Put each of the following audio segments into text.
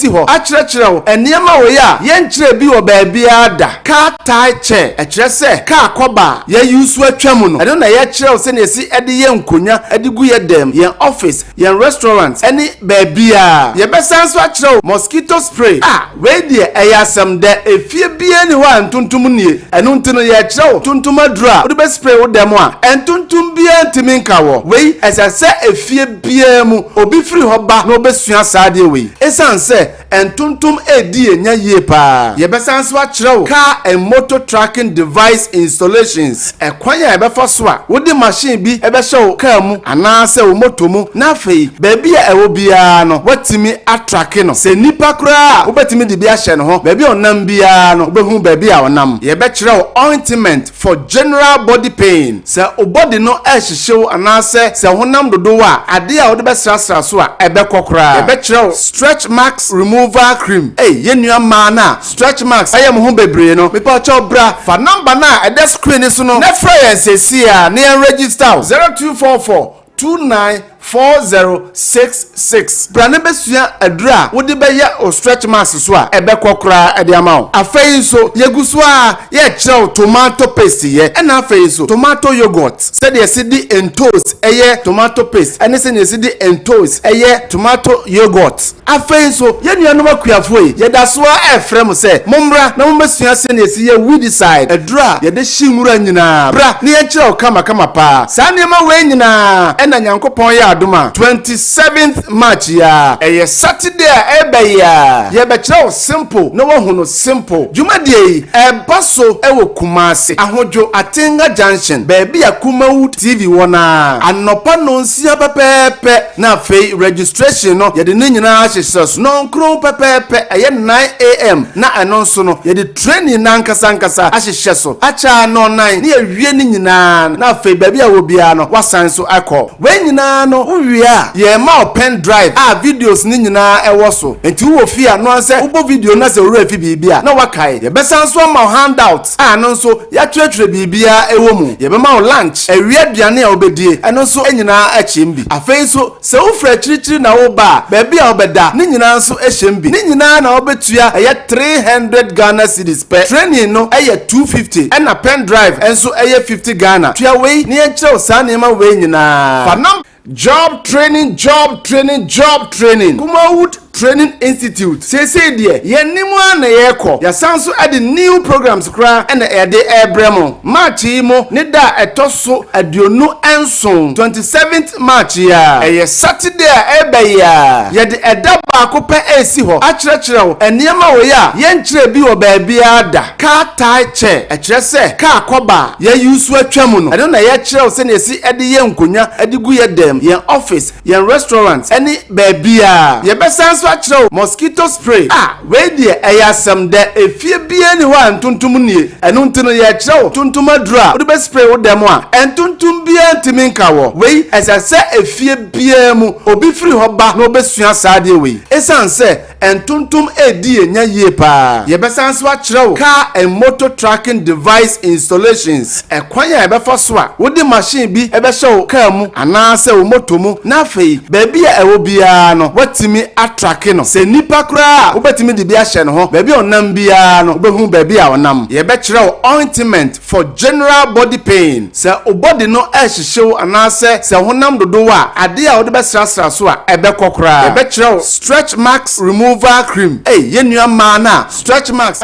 esi hɔ akyerɛkyerɛ wo nneɛma wei a yɛnkyerɛ bi wɔ baabiara da. Car tyre chair, ɛkyerɛ sɛ car kɔba a yɛyi so atwa mu no, ɛno na yɛkyerɛ wo sɛnea esi de yɛ nkonnwa de gu yɛ dɛm, yɛn office, yɛn restaurant ɛne baabiara. Yɛbɛsan so akyerɛ wo mosquito spray a wei deɛ ɛyɛ asɛm dɛ. Efie biara ni hɔ a ntontom nie, ɛno nti no yɛkyerɛ wo ntontom aduro a wode bɛ spray wo dɛm a ntontom biara ntumi nka wɔ. Wei ɛsɛ sɛ efie biara mu obi firi hɔ ba na obɛsua saa adeɛ wei, ɛsiane sɛ ntontom edi enya yie paa. Yɛbɛsan so akyerɛ wo car and motor tracking device installations, ɛkwan a yɛbɛfa so a wode machine bi ɛbɛhyɛ wo car mu anaasɛ wo moto mu, na afei baabi a ɛwɔ biara no watumi a track no. Sɛ nipa koraa a wobɛtumi de bi ahyɛ ne ho, baabi a ɔnam biara no wobɛhu baabi a ɔnam. Yɛbɛkyerɛ wo ointment for general body pain. Sɛ wo body no ɛhyehyew anaasɛ sɛ honam dodow a, adeɛ a wode bɛsrasra so a ɛbɛkɔ koraa. Yɛbɛkyerɛ wo stretch marks removal cream. Ei, yɛn nua mmaa no a stretch marks ɛyɛ mo ho bebree no, mepa kyɛw, bra. Fa number no a ɛda screen so no na frɛ yɛn seesei a na yɛn register wo, 0244 294066. Bra ne bɛsua aduro a wode bɛyɛ o stretch marks so a ɛbɛkɔ koraa ɛde ama wo. Afei nso yɛgu so a yɛkyerɛ wo tomato paste yɛ, ɛna afei nso tomato yogurt, sɛdeɛ yɛsi de ntos ɛyɛ tomato paste ɛne sɛdeɛ yɛsi de ntos ɛyɛ tomato yogurt. Afei nso yɛn nuanom akuafoɔ yi, yɛda so a ɛfrɛ mo sɛ mommra na mommɛsua sɛdeɛ yɛsi yɛ weedicide, aduro a yɛde hye nwura nyinaa. Bra ne yɛnkyerɛ wo kamakama paa. Saa nneɛma wei nyinaa ɛna Nyankopɔn yɛ adom a 27th March yi a ɛyɛ Saturday a ɛbɛ yi a yɛbɛkyerɛ wo simple na woahu no simple. Dwumadie yi ɛba so ɛwɔ Kumase, Ahodwo Atenga Junction, baabi a Kumawood TV wɔ naa, anɔpa 9:00 pɛpɛɛpɛ. Na afei registration no, yɛde ne nyinaa ahyehyɛ so 9:00 pɛpɛɛpɛ, ɛyɛ 9 a.m., na ɛno nso no yɛde training nankasa nkasa ahyehyɛ so akyɛ 9:30 ne yɛwie ne nyinaa. Na afei baabi a wɔ biara no wasan so akɔ. Wei nyinaa no wowie a, yɛma wo pen drive a videos ne nyinaa ɛwɔ so, nti wowɔ fie a no ansɛ wobɔ video na sɛ owura fi biribi a na wakae. Yɛbɛsan so ama wo handout a no nso yɛatwerɛtwerɛ biribiara ɛwɔ mu. Yɛbɛma wo lunch, awia aduane a wobɛdie, ɛno nso nyinaa akyɛm bi. Afei nso sɛ wofiri akyirikyiri na woba a, baabi a wobɛda ne nyinaa nso hyɛm bi. Ne nyinaa na wobɛtua ɛyɛ 300 Ghana cedis pɛ. Training no ɛyɛ 250, ɛna pen drive nso ɛyɛ 50 Ghana. Tua wei ne yɛnkyerɛ wo saa nneɛma wei nyinaa. Fa nam. Job training, job training, job training. Kumawood Training Institute seesei deɛ yɛnim a na yɛrekɔ. Yɛsan so de new programs koraa ɛna yɛde ɛrebrɛ mo. March yi mu ne da a ɛtɔ so 27, 27th March yi a ɛyɛ Saturday a ɛreba yi a, yɛde ɛda baako pɛ ɛresi hɔ akyerɛkyerɛ wo nneɛma wei a yɛnkyerɛ bi wɔ baabiara da. Car tyre chair, ɛkyerɛ sɛ car kɔba a yɛyi so atwa mu no, ɛno na yɛkyerɛ wo sɛnea yɛsi de yɛ nkonnwa de gu yɛ dɛm, yɛn office, yɛn restaurant ɛne baabiara. Yɛbɛsan so akyerɛ wo mosquito spray a wei deɛ ɛyɛ asɛm dɛ. Efie biara ni hɔ a ntontom nie, ɛno nti no yɛkyerɛ wo ntontom aduro a wode bɛ spray wo dɛm a ntontom biara ntumi nka wɔ. Wei ɛsɛ sɛ efie biara mu obi firi hɔ ba na obɛsua saa adeɛ wei, ɛsiane sɛ ntontom edi enya yie paa. Yɛbɛsan so akyerɛ wo car and motor tracking device installations, ɛkwan a yɛbɛfa so a wode machine bi ɛbɛhyɛ wo car mu anaasɛ wo moto mu, na afei baabi a ɛwɔ biara no watumi a track no. Sɛ nipa koraa a wobɛtumi de bi ahyɛ ne ho, baabi a ɔnam biara no wobɛhu baabi a ɔnam. Yɛbɛkyerɛ wo ointment for general body pain. Sɛ wo body no ɛhyehyew anaasɛ sɛ honam dodow a, adeɛ a wode bɛsrasra so a ɛbɛkɔ koraa. Yɛbɛkyerɛ wo stretch marks removal cream. Ei, yɛn nua mmaa no a stretch marks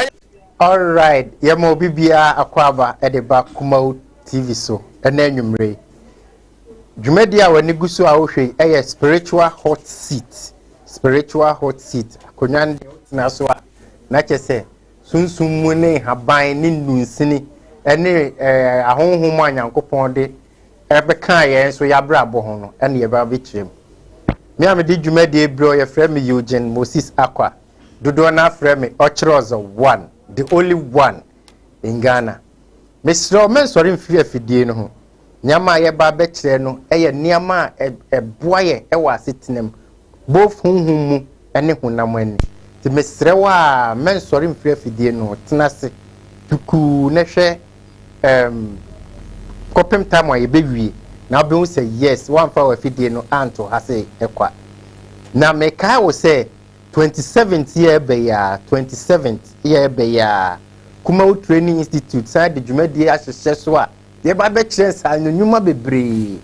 Alright, yɛma obi biara akɔ aba de ba Kumawood TV so ɛna anwummerɛ yi. Dwumadi a w'ani gu so a wohwɛ yi ɛyɛ Spiritual Hot Seat. Spiritual Hot Seat. Akonnwa no deɛ wotena so a na kyɛ sɛ sunsum mu ne nhaban ne nnunsini ne ahonhom a Nyankopɔn de ɛbɛka yɛn nso yɛabrabɔ ho no ɛne yɛba bɛkyerɛ mu. Me a mede dwumadie berɛ, yɛfrɛ me Eugene Moses Akwa. Dodoɔ no afrɛ me Ɔkyerɛ One, the only one in Ghana. Mesrɛ wo, mensɔre mfiri afidie no ho. Nneɛma a yɛba bɛkyerɛ no yɛ nneɛma a ɛboa yɛ wɔ asetena mu, both honhom mu ne honam ani. Nti mesrɛ wo a mensɔre mfiri afidie no ho, tena ase tukuu na hwɛ kɔpem time a yɛbɛwie na wobɛhu sɛ yes, woamfa w'afidie no anto ha sɛ ɛkwa. Na mekae wo sɛ 27th yɛ ɛbɛ yi a, 27th yɛ ɛbɛ yi a, Kumawu Training Institute san de dwumadie ahyehyɛ so a yɛba bɛkyerɛ nsaano nnwuma bebree.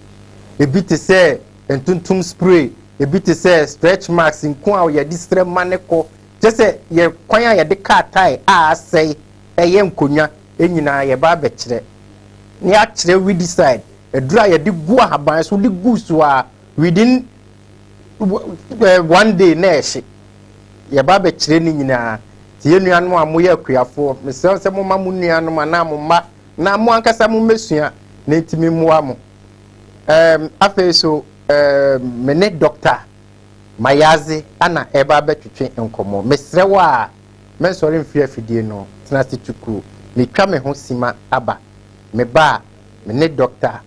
Ebi te sɛ ntontom spray, ebi te sɛ stretch marks nko a yɛde srɛ ma ne kɔ, kyɛ sɛ yɛ kwan a yɛde kaa tae a asɛe ɛyɛ nkonnwa nyinaa, yɛba abɛkyerɛ ne akyerɛ weedicide, aduru a yɛde gu ahaban so, de gu so a within one day na ɛhye. Yɛba abɛkyerɛ ne nyinaa. Nti yɛn nuanom a moyɛ akuafoɔ, mesrɛ sɛ moma mo nuanom anaa mo mma na mo ankasa mo mmɛsua na ntumi mmoa mo. Afei so me ne Dr. Mayaze ana ɛba abɛtwetwe nkɔmmɔ. Mesrɛ wo a mɛnsɔre mfiri afidie no, tena ase tukuu. Metwa me ho sima aba. Meba a, me ne Dr.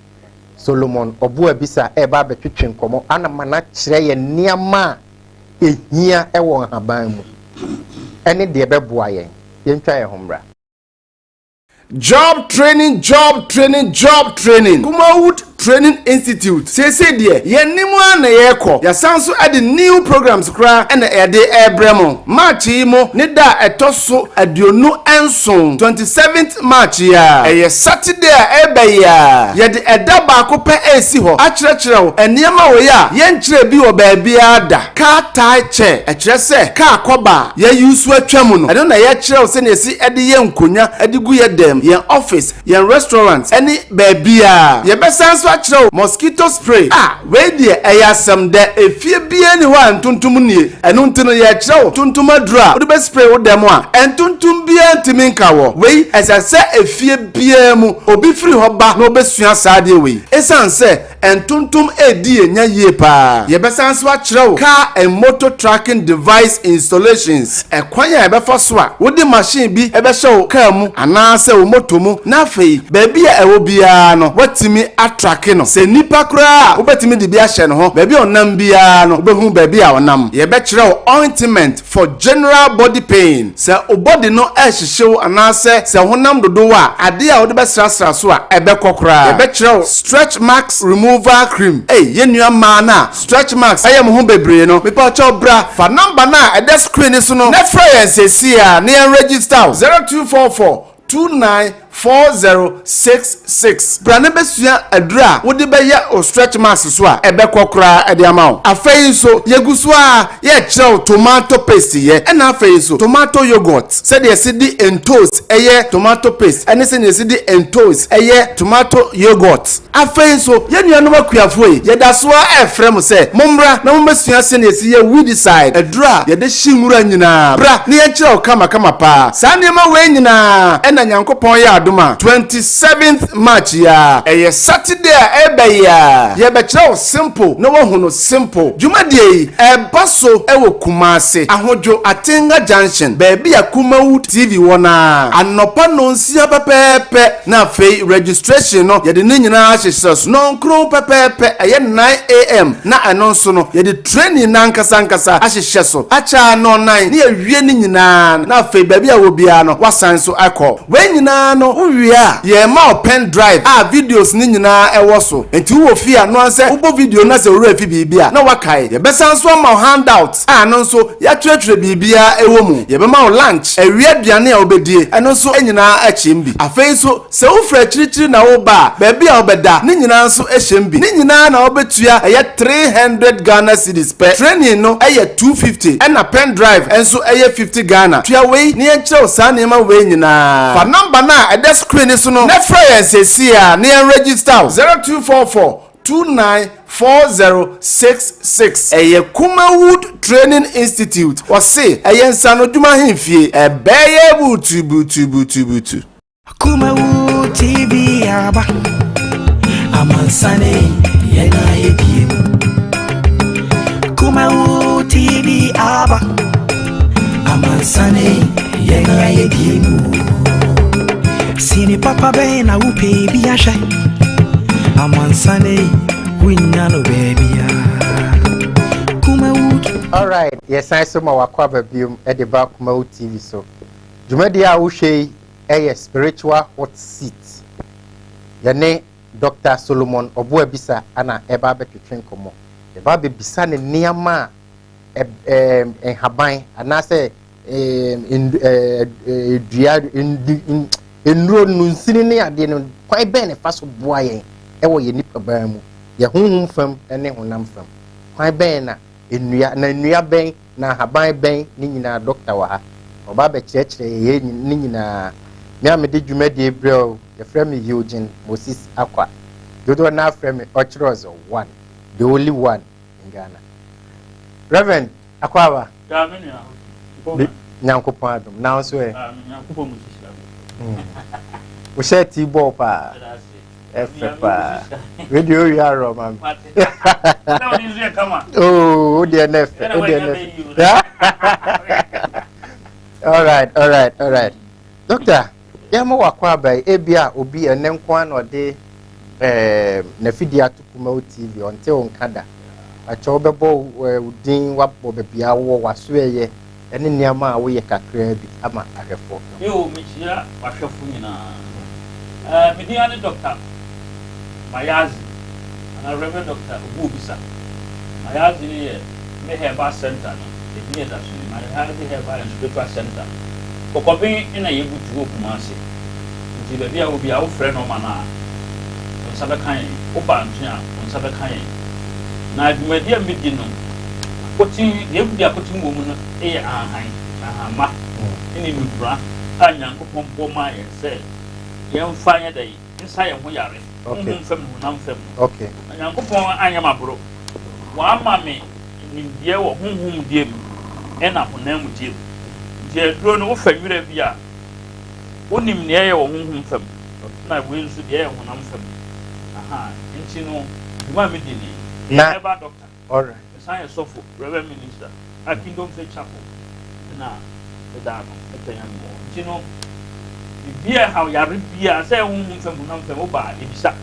Solomon Ɔboabisa ɛba abɛtwetwe nkɔmmɔ ana ma no akyerɛ yɛn nneɛma a ɛhia ɛwɔ nhaban mu ɛne deɛ ɛbɛboa yɛn. Yɛntwa yɛn ho mmra. Job training, job training, job training. Kumawood Training Institute, seesei deɛ yɛnim a na yɛrekɔ. Yɛsan so de new programs koraa ɛna yɛde ɛrebrɛ mo. March yi mu ne da a ɛtɔ so 27, 27th March yi a ɛyɛ Saturday a ɛreba yi a, yɛde ɛda baako pɛ ɛresi hɔ akyerɛkyerɛ wo nneɛma wɔ yi a yɛnkyerɛ bi wɔ baabiara da. Car tie chair, ɛkyerɛ sɛ car kɔba a yɛyi so atwa mu no, ɛno na yɛkyerɛ wo sɛnea yɛsi ɛde yɛ nkonnwa ɛde gu yɛ dɛm, yɛn office, yɛn restaurant ɛne baabiara. Yɛbɛsan so akyerɛ wo mosquito spray a wei deɛ ɛyɛ asɛm dɛ. Efie biara ni hɔ a ntontom nie. Ɛno nti no yɛkyerɛ wo ntontom aduro a wode bɛ spray wo dɛm a ntontom biara ntumi nka wɔ. Wei ɛsɛ sɛ efie biara mu obi firi hɔ ba na ɔbɛsua saa adeɛ wei, ɛsiane sɛ ntontom edi yɛn nya yie paa. Yɛbɛsan so akyerɛ wo car and motor tracking device installations, ɛkwan a yɛbɛfa so a wode machine bi ɛbɛhyɛ wo car mu anaasɛ wo moto mu, na afei baabi a ɛwɔ biara no watumi a track no. Sɛ nipa koraa a, wobɛtumi de bi ahyɛ ne ho, baabi a ɔnam biara no wobɛhu baabi a ɔnam. Yɛbɛkyerɛ wo ointment for general body pain. Sɛ wo body no ɛhyehye wo anaasɛ sɛ honam dodow a, adeɛ a wode bɛsrasra so a ɛbɛkɔ koraa. Yɛbɛkyerɛ wo stretch marks removal cream. Ei, yɛn nua mmaa no a stretch marks ɛyɛ mo ho bebree no, mepa kyɛw, bra. Fa number no a ɛda screen so no na frɛ yɛn seesei a na yɛn register wo, 0244 294066. Bra ne bɛsua aduru a wode bɛyɛ wo stretch marks so a ɛbɛkɔ koraa ɛde ama wo. Afei nso yɛgu so a yɛkyerɛ wo tomato paste yɛ, ɛna afei nso tomato yogurt, sɛdeɛ yɛsi de ntos ɛyɛ tomato paste ɛne sɛdeɛ yɛsi de ntos ɛyɛ tomato yogurt. Afei nso yɛn nuanom akuafoɔ yi, yɛda so a ɛfrɛ mo sɛ mommra na mommɛsua sɛnea yɛsi yɛ weedicide, aduru a yɛde hye nwura nyinaa. Bra na yɛnkyerɛ wo kamakama paa. Saa nneɛma wei nyinaa ɛna Nyankopɔn yɛ adom a, 27th March yi a ɛyɛ Saturday a ɛreba yi a, yɛbɛkyerɛ wo simple na woahu no simple. Dwumadie yi ɛreba so ɛwɔ Kumase, Ahodwo Atenga Junction, baabi a Kumawood TV wɔ naa, anɔpa 9:00 pɛpɛɛpɛ. Na afei registration no, yɛde ne nyinaa hyehyɛ so 9:00 pɛpɛɛpɛ, ɛyɛ 9 a.m., na ɛno nso no yɛde training nankasa nkasa ahyehyɛ so akyɛ 9:30 ne yɛwie ne nyinaa. Na afei baabi a wɔ biara no wasan so akɔ. Wei nyinaa no wowie a, yɛma wo pen drive a videos ne nyinaa ɛwɔ so, nti wowɔ fie a no ansɛ wobɔ video na sɛ owura fi biribi a na wakae. Yɛbɛsan so ama wo handout a no nso yɛatwerɛtwerɛ biribiara ɛwɔ mu. Yɛbɛma wo lunch, awia aduane a wobɛdie, ɛno nso nyinaa akyɛm bi. Afei nso sɛ wofiri akyirikyiri na woba a, baabi a wobɛda ne nyinaa nso hyɛm bi. Ne nyinaa na wobɛtua ɛyɛ 300 Ghana cedis pɛ. Training no ɛyɛ 250, ɛna pen drive nso ɛyɛ 50 Ghana. Tua wei na yɛnkyerɛ wo saa nneɛma wei nyinaa. Fa number no a ɛda screen so no na frɛ yɛn seesei a na yɛn register wo, 0244 294066. Ɛyɛ Kumawood Training Institute. Wɔse ɛyɛ nsanodwuma ahemfie. Ɛbɛyɛ butubutubutubutu. Kumawu TV aba amansane yɛn ayɛ biem. Kumawu TV aba amansane yɛn ayɛ biem. Sini papa bɛn na wopɛ bi ahwɛ? Amansane wonya no baabia. Kumawu. Alright, yɛsan so ma wakɔ aba biom de ba Kumawu TV so. Dwumadie a wohwɛ yi ɛyɛ Spiritual Hot Seat. Yɛne Dr. Solomon Ɔboabisa ana ɛba abɛtwetwe nkɔmmɔ. Yɛba abɛbisa ne nneɛma a Ɛɛ nhaban anaasɛ ɛɛ dua nnuro nnunsini ne adeɛ no, kwan bɛn na ɛfa so boa yɛn ɛwɔ yɛn nipaban mu, yɛn honhom fam ne honam fam? Kwan bɛn na nnua na nnua bɛn na ahaban bɛn ne nyinaa? Doctor wɔ ha, ɔba abɛkyerɛkyerɛ yɛn ne nyinaa. Me a mede dwumadie brɛ o, yɛfrɛ me Eugene Moses Akwa. Dodoɔ no afrɛ me Ɔkyerɛɔzɔ One, the only one in Ghana. Reverend, akwaaba. Ya, me nua. Nyankopɔn adom na nso ɛ. Nyankopɔn mu sisi abo. Wohyɛ tii bɔɔl paa, ɛfɛ paa. Radio wi arɔ ma mi. Oo, o deɛ ne fɛ, o deɛ ne fɛ. All right. Doctor, yɛn mo wakɔ aba yi, ebi a obi ɛnɛ nko ara na ɔde n'afidie ato Kumawu TV, ɔnte wo nka da. Akyɛ, wobɛbɔ wo din, wabɔ baabi a wowɔ, waso ɛyɛ ɛne nneɛma a woyɛ kakraa bi ama ahwɛfoɔ. Yo, mekyia wahwɛfo nyinaa. Me din ane Dr. Mayazi anaa Reverend Dr. Obu Obisa. Mayazi no yɛ me herbal center no ɛdin ɛda so ne Mayazi Herbal and Spiritual Center. Kɔkɔben na yɛbutu wɔ Kumase. Nti baabi a obi a wofrɛ no ɔma no a, wo nsa bɛka yɛn. Woba nto a, wo nsa bɛka yɛn. Na dwumadi a medi no, akoten deɛ ɛdi akoten wɔ mu no yɛ ahahan, ahamma ne nnubra a Nyankopɔn bɔ maa yɛn sɛ yɛmfa nyɛ dɛ nsa yɛn ho yare, honhom fam ne honam fam no. Na Nyankopɔn anyɛ ma boro. Wama me nimdeɛ wɔ honhom deɛ mu ɛna honam mu deɛ mu. Nti aduro no, wofa nwura bi a, wonim nea ɛyɛ wɔ honhom fam na wei nso deɛ ɛyɛ honam fam. Aha, nti no dwuma a medi ni na herbal doctor. Mesan yɛ sɔfo, reverend minister a Kingdom Faith Chapel na meda no mepɛnya me wɔ. Nti no biribi a ɛhaw yare biara, sɛ honhom fam, honam fam, woba a yɛbisa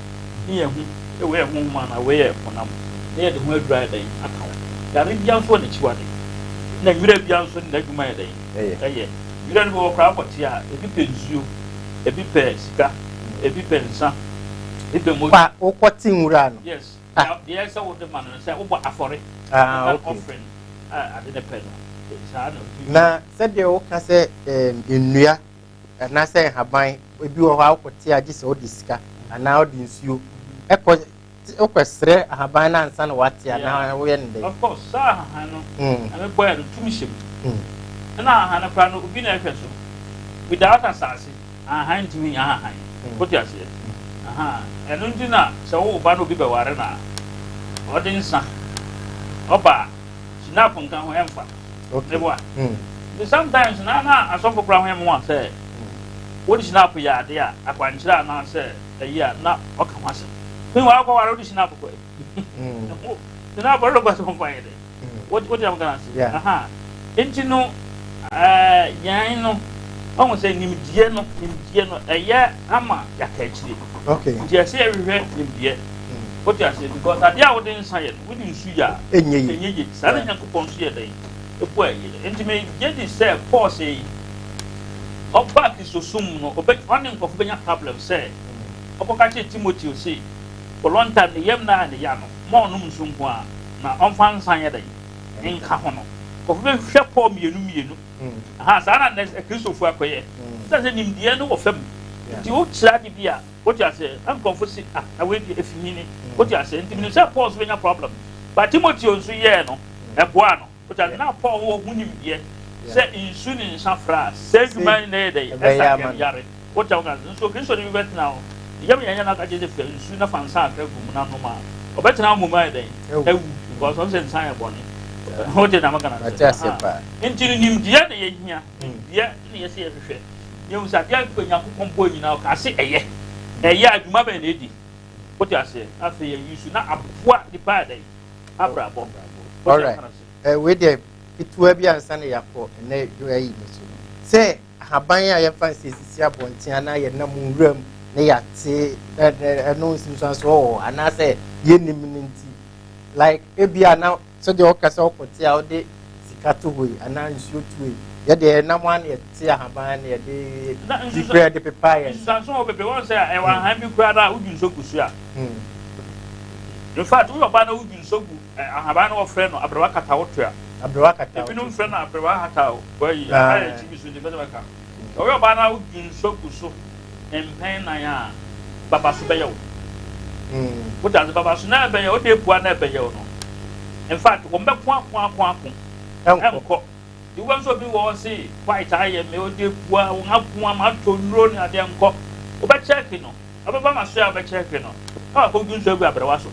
ne yɛhu sɛ wei yɛ honhom anaa wei yɛ honam, na yɛde ho aduru ayɛ dɛn aka ho. Yare biara nso wɔ n'akyiwade, na nwura biara nso ne n'adwuma yɛ dɛn ɛyɛ. Nwura no bi wɔ koraa wokɔte a, ebi pɛ nsuo, ebi pɛ sika, ebi pɛ nsa, ebi pɛ mogya. Pa wokɔte nwura no? Yes. Ah. Deɛ sɛ wode ma no sɛ wobɔ afɔre. Ah, okay. Offering a ade ne pɛ no saa na. Na sɛdeɛ woka sɛ nnua anaasɛ nhaban ebi wɔ hɔ a wokɔte a, gye sɛ wode sika anaa wode nsuo ɛkɔ wokɔsrɛ ahaban no ansa na wate anaa woyɛ no dɛ? Of course, saa ahahan no na mebɔ yɛ no tumi hyɛ mu. Ɛna ahahan no koraa no, obi na ɛhwɛ so. Without asase, ahahan ntumi nyɛ ahahan. Wote aseɛ? Ɛno nti na sɛ wo ba no obi bɛware no a, ɔde nsa ɔba a schnapps nka ho ɛmfa ne boa. Nti sometimes na asɔfo koraa ho yɛ mmoa sɛ wode schnapps yɛ ade a akwankyerɛ anaasɛ ɛyi a na ɔka ho asɛm. Meanwhile, wokɔware, wode schnapps kɔ schnapps ɔde kɔ sɛ ɔmfa yɛ dɛ. Wote am kana se? Aha, nti no yɛn no ɔhu sɛ nimdeɛ no ɛyɛ ama yɛaka akyire. Nti ɛsɛ yɛhwehwɛ nimdeɛ. Wote ase? Because adeɛ a wode nsa yɛ no, wode nsu yɛ a, ɛnyɛ yie. Ɛnyɛ yie. Saa na Nyankopɔn nso yɛ dɛn ɛbu a ɛyɛ. Nti megye di sɛ Paul sɛ yi ɔba Kristosom no, ɔne nkurɔfo bɛnya problem sɛ ɔkɔka kyerɛ Timoteo se for long time ne yam na ne ya no ma ɔnom nsu nko a na ɔmfa nsa nyɛ dɛn nka ho no, nkurɔfo bɛhwɛ Paul mmienu mmienu. Aha, saa na nnɛ Kristofo akɔyɛ sɛ nimdeɛ no wɔ fam. Nti wokyerɛ ade bi a, wote ase, na nkurɔfo se, "Ah, na wei deɛ efi hini?" Wote ase? Nti menim sɛ Paul nso bɛnya problem, but Timoteo nso yɛɛ no ɛboaa no. Wote ase? Na Paul wɔ ho nimdeɛ sɛ nsu ne nsa fra a, sɛ adwuma no yɛ dɛ ɛsa yɛm yare. Wote ase? Nso Kristoni bi bɛtena hɔ yam yɛn yɛn aka kyerɛ sɛ fɛ nsu na fa nsa akra gu mu na nom a, ɔbɛtena hɔ mmom ayɛ dɛn awu, because ɔno sɛ nsa yɛ bɔne. Wote na maka na sɛ nti no nimdeɛ na yɛhia, nimdeɛ na yɛsɛ yɛhwehwɛ. Yɛhu sɛ adeɛ a Nyankopɔn bɔɔ nyinaa, ɔka se ɛyɛ adwuma bɛn na ɛdi. Wote aseɛ? Afei yɛyi so na aboa nipa yɛ dɛn abrabɔ. Alright, wei deɛ ketewa bi ansa na yɛakɔ ɛnɛ dwa yi no so, sɛ ahaban a yɛmfa nsɛ sisi abɔnten anaa yɛnam nwura mu na yɛate ɛno nsunsuansoɔ wɔ hɔ anaasɛ yɛnim no, nti like ebia na sɛdeɛ ɔka sɛ ɔkɔte a wode sika to hɔ yi anaa nsuo to yi, yɛde ɛnam a na yɛte ahaban na yɛde bi kura yɛde pepa yɛn. Nsusuanso wɔ bebree. Wɔn sɛ ɛwɔ ahan bi koraa na wodi nsuo gu so a, in fact, woyɛ ɔbaa na wodi nsuo gu ahaban na wɔfrɛ no abrɛwa kata woto a. Aberewa kata. Ebinom frɛ no aberewa hata o. Wayi ayɛ TV so nti fɛsɛ bɛka. Ɔyɛ ɔbaa na wodwu nso gu so mpɛn nan a, baba so bɛyɛ wo. Wote ase? Baba so na ɛbɛyɛ wode epua na ɛbɛyɛ wo no. In fact, wɔn bɛko ako ako ako. Ɛnkɔ. Nti wobɛhu sɛ obi wɔ hɔ se white ayɛ me, wode epua, wɔn ako ama atɔ nnuro ne adeɛ nkɔ. Wobɛkyɛke no. Ɔbɛba ma so a wobɛkyɛke no. Na wakɔdwu nso agu aberewa so.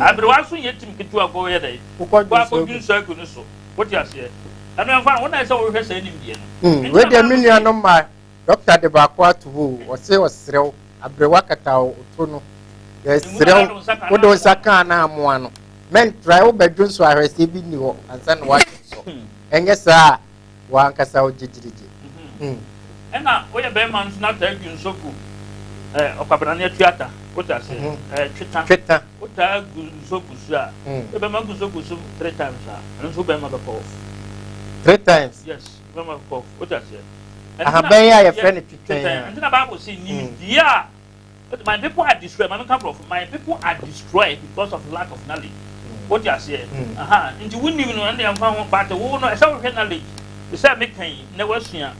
Aberewa so nyɛ tim ketewa kɔ yɛ dɛ. Wakɔdwu nso agu no so. Wote aseɛ? Ɛno ɛmfa ho na ɛsɛ wohwɛ saa nimdeɛ no. Wei deɛ me nuanom ma dɔkta de baako ato hɔ o, ɔse ɔserɛ wo, aberewa kata wo to no, yɛserɛ wo, wode wo nsa kaa na amoa no, mɛntrae, wobɛdwo nso ahwɛseɛ bi nni hɔ ansa na woadwo nso, ɛnyɛ saa a w'ankasa wo gyegyirigye. Ɛna woyɛ bɛrima nso na taa dwo nso gu ɔkwabrane atuata, wote aseɛ, tweta. Tweta. Wotaa gu nso gu so a, bɛma gu nso gu so three times a, ɛno nso bɛrima bɛkɔ off. Three times? Yes, bɛrima bɛkɔ off, wote aseɛ. Ahaban yi a yɛfrɛ no twetwɛn a. Nti na Bible se nimdeɛ a, my people are destroyed, ma menka borɔfo, my people are destroyed because of lack of knowledge. Wote aseɛ? Aha, nti wonim no ɛnde ɛmfa ho, but wo no ɛsɛ wohwɛ knowledge. Te sɛ meka yi, na woasua.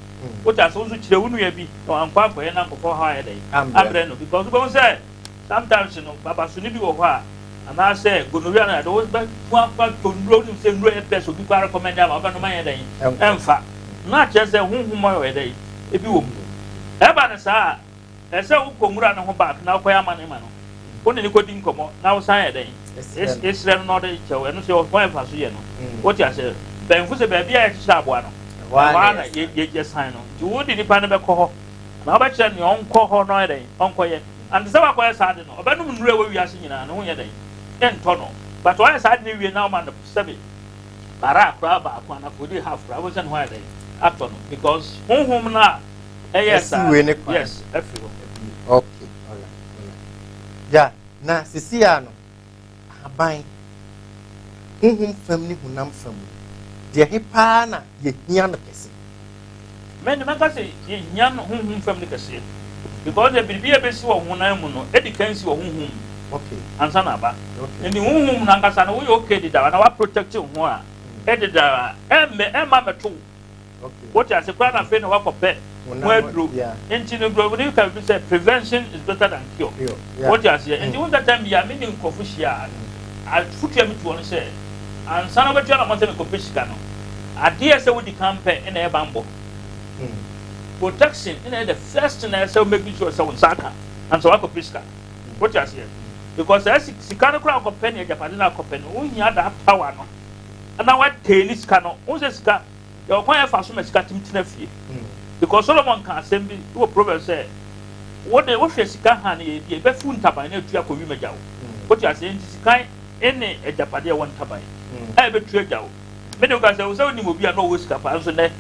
Wote aseɛ, wo nso kyerɛ wo nua bi na wankɔ akɔyɛ na nkɔfɔ haw ayɛ dɛn? Abrɛ no, because wobɛhu sɛ sometimes no, babasoni bi wɔ hɔ a, anaasɛ gonorrhea no ade wobɛko akɔ atɔ nnuro, wonim sɛ nnuro yɛ best, obi koraa recommend ama wobɛnom ayɛ dɛn? Ɛmfa. Na kyerɛ sɛ honhom a ɔyɛ dɛn? Ebi wɔ mu. Ɛba no saa a, ɛsɛ sɛ wokɔ nwura no ho back na wokɔyɛ amanne ma no. Wo ne no kɔdi nkɔmmɔ na wosan yɛ dɛn? Esrɛ no na ɔde kyɛ wo. Ɛno nso yɛ ɔkwan a ɛfa so yɛ no. Wote aseɛ? Mpanyimfo sɛ baabi a yɛkyekyere aboa no, ɛhɔ ara na yɛsan no. Nti wode nipa no bɛkɔ hɔ na wobɛkyerɛ nea ɔnkɔ hɔ na ɔyɛ dɛn? Ɔnkɔyɛ. Ante sɛ wakɔyɛ saa ade no, ɔbɛnom nnuru a ɛwɔ wiase nyinaa, ne ho nyɛ dɛn? Ɛntɔ no. But ɔyɛ saa ade no wie na ɔma no sɛbe bara koraa baako anaa kodi half koraa, wobɛhu sɛ ne ho ayɛ dɛn? Atɔ no. Because honhom no a ɛyɛ saa wei ne kwan. Yes, afiri hɔ. Okay, alright, alright. Ya, na sisi a no, ahaban, honhom fam ne honam fam no, deɛ he paa na yɛhia no kɛse? Me de mɛka sɛ yɛhia no honhom fam no kɛseɛ because deɛ biribi a ɛbɛsi wɔ honam mu no ɛdi kan si wɔ honhom mu ansa na aba. Nti honhom no ankasa no woyɛ okay dedaw anaa woaprotect wo ho a ɛdedaw a ɛmmɛ ɛmma mmɛto wo. Wote ase koraa na afei na woakɔpɛ ho aduro. Nti no borɔfo no ka biribi sɛ prevention is better than cure. Wote aseɛ? Nti wo sɛ time biara me ne nkurɔfo hyia a, afotu a metu wɔn sɛ ansa na wobɛtu anamɔ sɛ mekɔpɛ sika no, adeɛ a ɛsɛ wodi kan pɛ na ɛyɛ banbɔ. Protection na ɛyɛ the first thing a ɛsɛ wo make sure sɛ wo nsa aka ansa woakɔpɛ sika. Wote aseɛ? Because saa sika no koraa akɔpɛ ne agyapade no akɔpɛ no, wohia that power no na woatɛni sika no. Wohu sɛ sika Yɛwɔ kwan a yɛfa so ma sika tumi tena fie. Because Solomon ka asɛm bi wɔ Proverbs sɛ, wo de wohwɛ sika hann yɛ bi a, ɛbɛfu ntaban na atu akɔ wim agya wo. Wote aseɛ? Nti sika ne agyapadeɛ a ɛwɔ ntaban a ɛbɛtu agya wo. Me de woka sɛ wo sɛ wonim obi a na ɔwɔ sika paa nso nnɛ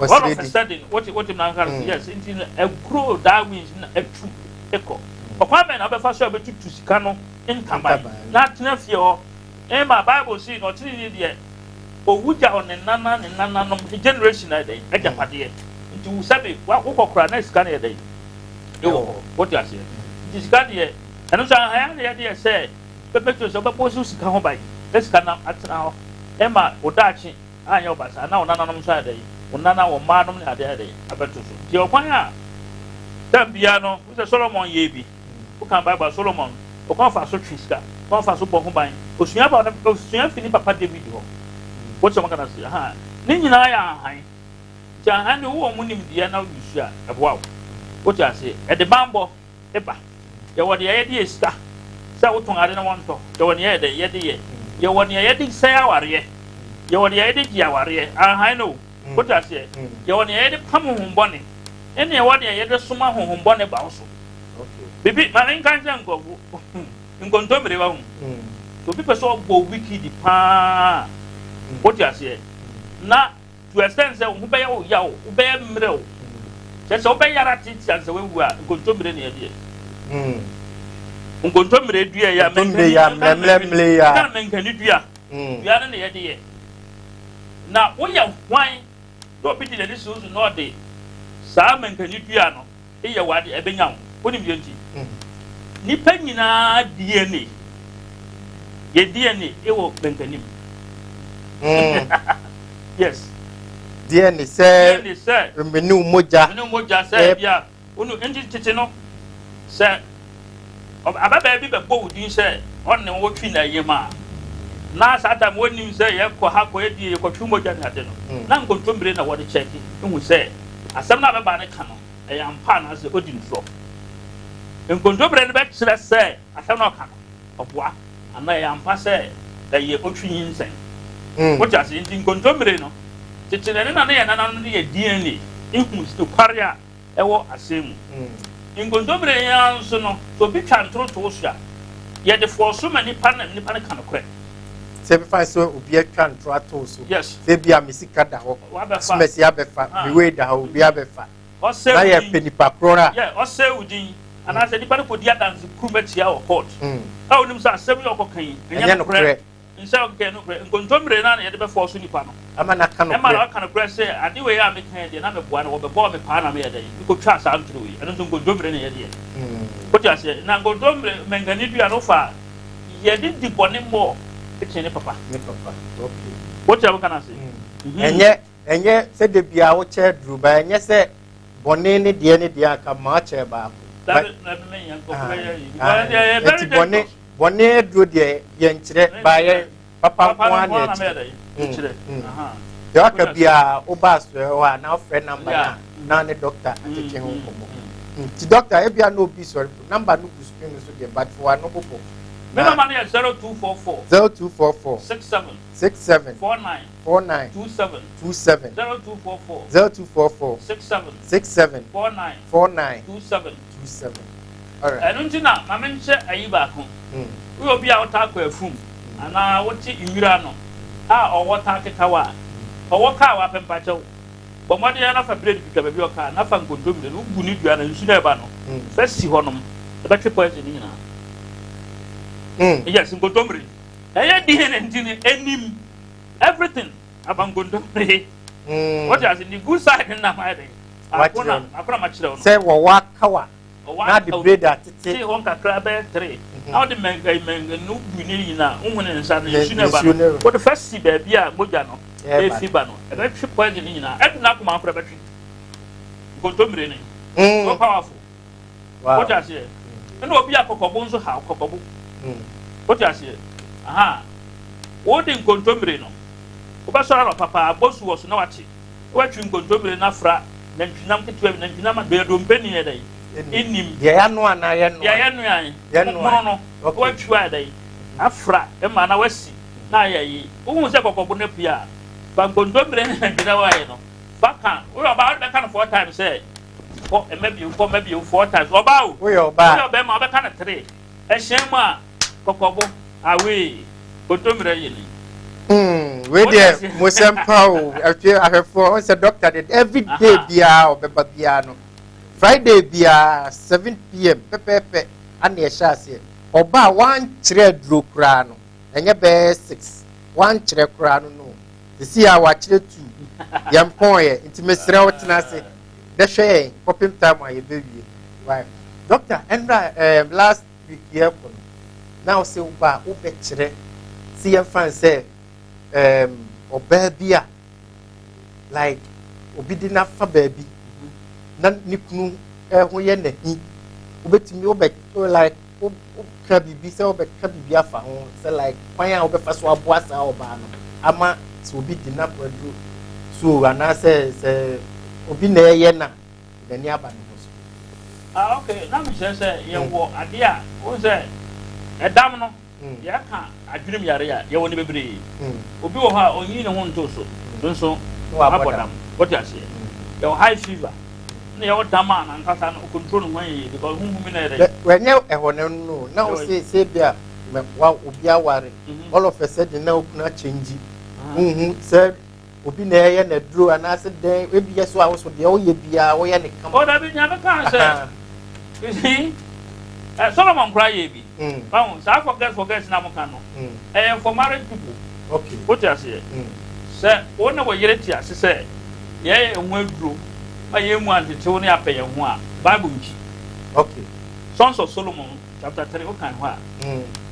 all of a sudden wote wote na nka mm. Yes, nti no ɛgrow that wings na ɛtu ɛkɔ. Ɔkwan bɛn na wobɛfa so a wobɛtutu sika no ntaban na atena fie hɔ? Ɛma Bible se na ɔtenenee deɛ owu gyaw ne nana ne nananom generation ayɛ dɛn agyapadeɛ. Nti wo sɛbe wokɔ koraa na sika no yɛ dɛn ɛwɔ hɔ. Wote aseɛ? Nti sika deɛ ɛno nso ahaya na yɛde yɛ sɛ bɛbɛtumi sɛ wobɛbɔ so sika ho ban na sika no atena hɔ ɛma wo daakye anyɛ wo basaa na wo nananom nso ayɛ dɛn wo nana wo mmaa nom ne adeɛ ayɛ dɛn abɛto so. Nti ɔkwan a tam biara no wo sɛ Solomon yɛɛ bi. Wokan Bible a, Solomon, ɔkwan a ɔfaa so twe sika, ɔkwan a ɔfaa so bɔ ho ban, osua ba osua fi ne papa David hɔ. Wote wɔn kana se, ha, ne nyinaa yɛ ahan. Nti ahan de wowɔ mu nimdeɛ na wode sua a, ɛboa wo. Wote ase? Ɛde banbɔ ba. Yɛwɔ deɛ yɛde yɛ sika, sɛ wotɔn ade na wɔntɔ. Yɛwɔ nea yɛyɛ dɛn? Yɛde yɛ. Yɛwɔ nea yɛde sɛe awareɛ. Yɛwɔ deɛ yɛde gye awareɛ. Ahan no o. Wote aseɛ? Yɛwɔ nea yɛde pam honhommɔne, ɛne yɛwɔ nea yɛde soma honhommɔne ba wo so. Bibi, ma menka nkyerɛ nkurɔfo, nkontommire wahu. Sɛ obi pɛ sɛ ɔbɔ wikidi paa, wote aseɛ, na to extent sɛ wo ho bɛyɛ wo yaw, wobɛyɛ mmerɛw, kyerɛ sɛ wobɛyara tete ansa wawu a, nkontommire na yɛde yɛ. Nkontommire dua yɛ mankani dua, dua no na yɛde yɛ. Na woyɛ hwan na obi de n'ani si wo so na ɔde saa mankani dua no yɛ w'ade a, ɛbɛnya wo. Wonim deɛ nti? Nnipa nyinaa DNA, yɛ DNA wɔ mankani mu. Yes. Deɛ ne sɛ. Deɛ ne sɛ. Mene wo mogya. Mene wo mogya sɛ bia wonu nti tete no sɛ ababaa bi bɛbɔ wo din sɛ ɔne wo twi na yam a na saa time wɔnim sɛ yɛkɔ ha kɔ yɛdie yɛkɔtwe mogya ne ade no na nkontommire na wɔde kyɛke ehu sɛ asɛm no ababaa no ka no ɛyɛ ampa anaasɛ ɔdi ntorɔ. Nkontommire no bɛkyerɛ sɛ asɛm no ɔka no ɔboa anaa ɛyɛ ampa sɛ ɛyɛ otwi nyinsɛn. Wote ase? Nti nkontommire no tete na ne na ne yɛ nananom de yɛ DNA ehu nokware a ɛwɔ asɛm mu. Nkontommire yi ara nso no, sɛ obi twa ntoro to wo so a, yɛde fɔɔso ma nipa na nipa no ka nokorɛ. Sɛ ebi fa sɛ obi atwa ntoro ato wo so, Yes. sɛ ebi a me sika da hɔ, Wabɛfa. Asomasi abɛfa, me wei da hɔ, obi abɛfa. Ɔsɛe Na wo yɛ din. pɛ nipa korɔ a. Yeah, ɔsɛe wo din. Anaasɛ nipa no kɔdi adanse kurum atia wɔ court. A onim sɛ asɛm yi a ɔkɔka yi, ɛnyɛ Ɛnyɛ nokorɛ. nokorɛ. Nsɛ ɔkeka nokorɛ. Nkontommire no ara na yɛde bɛfɔɔso nipa no. Ama no aka Ɛma nokorɛ. no aka nokorɛ sɛ, ade wei a meka yi deɛ, na meboa no, wɔbɛbɔɔ me paa na meyɛ dɛn? Mekɔtwaa saa ntoro wei. Ɛno nso nkontommire na yɛde yɛ. Wote aseɛ? Na nkontommire, mankani dua no, wofa a, yɛde di bɔne mmɔɔ kyɛn ne papa. Ne papa, okay. Wote a woka no ase? Ɛnyɛ, ɛnyɛ sɛ da biara wokyɛ aduro, ba ɛnyɛ sɛ bɔne ne deɛ ne deɛ anka ma akyɛ baako. Dabi, dabi, menyɛ nkurɔfo bɛyɛ yi. Because ɛdeɛ ɛyɛ very Nti bɔne, dangerous. bɔne aduro deɛ yɛnkyerɛ, ba yɛ papa Papa nko no ara nko ara na na mɛyɛ ɛkyerɛ. dɛ, ɛkyerɛ. Deɛ waka biara woba asoɛ hɔ a na wofrɛ number no a na ne doctor atwetwe ho nkɔmmɔ. Nti doctor ebia na obi sɔre po number no gu screen no so deɛ but for ano bobɔ. Me number no yɛ 0244. 0244. 67. 67. 49. 49. 27. 27. 0244. 0244. 67. 67. 49. 49. 27. 27. Alright. Ɛno nti na ma menkyɛ ayi baako. Woyɛ obi a wotaa kɔ afum anaa wote nwura ano a ɔwɔ taa keka wo a, ɔwɔ kaa wo apɛmpakyɛw. Bɔ mmɔden ara na fa blade twitwa baabi a ɔkaa na fa nkontommire no wobu ne dua no nsu no a ɛba no fa si hɔnom ɛbɛtwe poison no nyinaa. Yes, nkontommire. Ɛyɛ DNA nti no ɛnim everything aba nkontommire. Wote ase ne good side no na mayɛ dɛn? Akona akona makyerɛ wo no. Sɛ wɔwɔ akawa na de blade atete. Tee hɔ nkakra bɛyɛ tere na wode mɛnga mɛnga no bu ne nyinaa wohu ne nsa no nsu no ɛba no wode fa si baabi a mogya no efi ba no ɛbɛtwe poison no nyinaa ɛdu n'akoma akora bɛtwe nkontommire no so powerful. Wote aseɛ? Ɛna obi a kɔkɔbo nso haw kɔkɔbo. Wote aseɛ? Aha wode nkontommire no wobɛsɔre anɔpa paa abɔ su wɔ so na wate na watwi nkontommire no afra nantwinam ketewa bi nantwinam a deɛ dompe ni yɛ dɛ nnim deɛ yɛanoa anaa yɛnoa deɛ yɛnoa yɛnoa mono no watwi ayɛ dɛ afra ma na wasi na ayɛ yi wohu sɛ kɔkɔbo no apue a fa nkontommire ne nantwinam ayɛ no fa ka woyɛ ɔbaa wode bɛka no four times sɛ kɔ ɛmɛ bio kɔ ɛmɛ bio four times ɔbaa o woyɛ ɔbaa woyɛ ɔbɛrima wobɛka no three ɛhyɛn mu a kɔkɔbo awee kontommire yɛ ni. Wei deɛ mo sɛm pa o ɛtwe ahwɛfoɔ ɔn sɛ doctor de every day biara ɔbɛba biara no Friday biara 7 p.m. pɛpɛɛpɛ ana ɛhyɛ aseɛ. Ɔba a wankyerɛ aduro koraa no ɛnyɛ bɛyɛ 6 wankyerɛ koraa no sisi a wakyerɛ two yɛn pɔn yɛ nti mesrɛ wo tena ase bɛhwɛ yɛn kɔpem time a yɛbɛwie. Right, doctor, ɛnra last week yɛ kɔ no na ɔsɛ wo ba a wobɛkyerɛ si yɛmfa n sɛ ɔbaa bi a like obi de n'afa baabi na ne kunu ho yɛ n'ahi wobɛtumi wobɛ like woka biribi sɛ wobɛka biribi afa ho sɛ like kwan a wobɛfa so aboa saa ɔbaa no ama sɛ obi di n'akwaduro so anaasɛ sɛ obi na ɛyɛ na n'ani aba ne ho so. Ah, okay, na mekyerɛ sɛ yɛwɔ adeɛ a wohu sɛ ɛdam no yɛka adwenem yare a yɛwɔ no bebree. Obi wɔ hɔ a ɔnyi ne ho nto so nso wabɔ abɔ dam. Dam wote aseɛ? Yɛwɔ high fever na yɛwɔ dam a nankasa no control ne ho ayɛ because honhom na yɛ dɛ. Wɔnyɛ ɛhɔ no na wo sɛ bi a wa obi aware all of a sudden na okunu akyɛngyi wohu sɛ obi na ɛyɛ n'aduro anaasɛ dɛn ebi yɛ so a woso deɛ woyɛ biara woyɛ ne kama. O dabi, nyame kaa sɛ you see Solomon koraa yɛ bi ɔho saa forget forget na mo ka no ɛyɛ for married people. Wote aseɛ? Sɛ wo ne wo yere te ase sɛ yɛyɛ yɛn ho aduro ma yɛn mu antetew ne apɛ yɛn ho a Bible nkyi. Sons of Solomon chapter 3 wokan hɔ a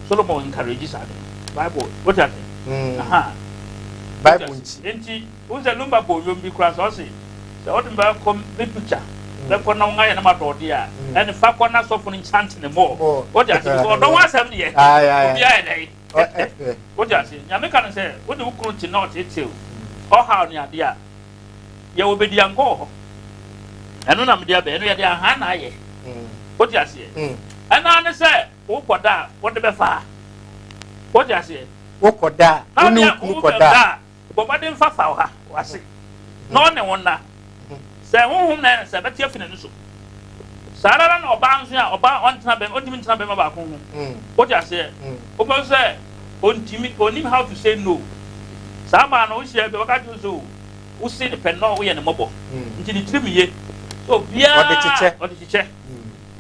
Solomon encourage saa de no Bible wote ase? Aha. Bible nkyi. Nti wohu sɛ Lumba bɔ nnwom bi koraa sɛ ɔse sɛ wode me bɛkɔ me picture bɛkɔ na wɔayɛ na madɔ ɔde a, ɛne fa kɔ na sɔfo no nkyante ne mɔɔ. Wote ase? Because ɔdɔ ho asɛm deɛ obiara yɛ dɛn. Wote ase? Nyame ka no sɛ wode wo kunu te na ɔteetew ɔhaw ne adeɛ a, yɛwɔ bediankɔ wɔ hɔ. Ɛno na mede abɛ, ɛno yɛde ahan na ayɛ. Wote aseɛ? Ɛna ne sɛ wokɔda a wode bɛfa a. Wote aseɛ? Wokɔda a, wo ne wo kunu kɔda a. Bɔ mmɔden fa fa ɔha wase na ɔne wo nna. Sɛ honhom na ɛyɛ no sɛ ɛbɛte afi n'ani so. Saa ara na ɔbaa nso a ɔbaa ɔntena bɛn ɔntumi ntena bɛrima baako ho. Wote aseɛ? Wobɛhu sɛ ɔntumi ɔnim how to say no. Saa maa no wohyia bi ɔbɛka kyerɛ wo sɛ o wose ne pɛ no woyɛ ne mmɔbɔ. Nti ne tirim ye. So obiara ɔde kyekyɛ. Ɔde kyekyɛ.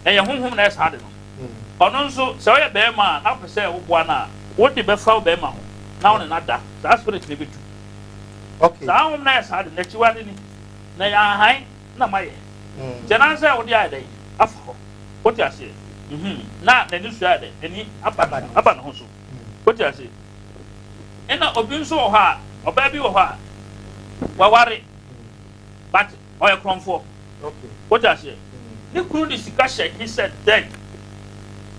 Ɛyɛ honhom na ɛyɛ saa de no. Ɔno nso, sɛ ɔyɛ barima a na wopɛ sɛ woboa no a, wode bɛfa wo barima ho na wo ne no ada. Saa spirit no bɛtu. Okay. Saa honhom no ayɛ saa de, n'akyiwade ni. Na ɛyɛ ahan na mayɛ. Nti ɛnam sɛ wode ayɛ dɛn? Afa hɔ. Wote aseɛ? Mhm. Na n'ani so ayɛ dɛn? N'ani aba ne ho, aba ne ho so. Wote aseɛ? Ɛna obi nso wɔ hɔ a, ɔbaa bi wɔ hɔ a, waware, but ɔyɛ korɔmfoɔ. Wote aseɛ? Ne kunu de sika hyɛ he sɛ dɛn?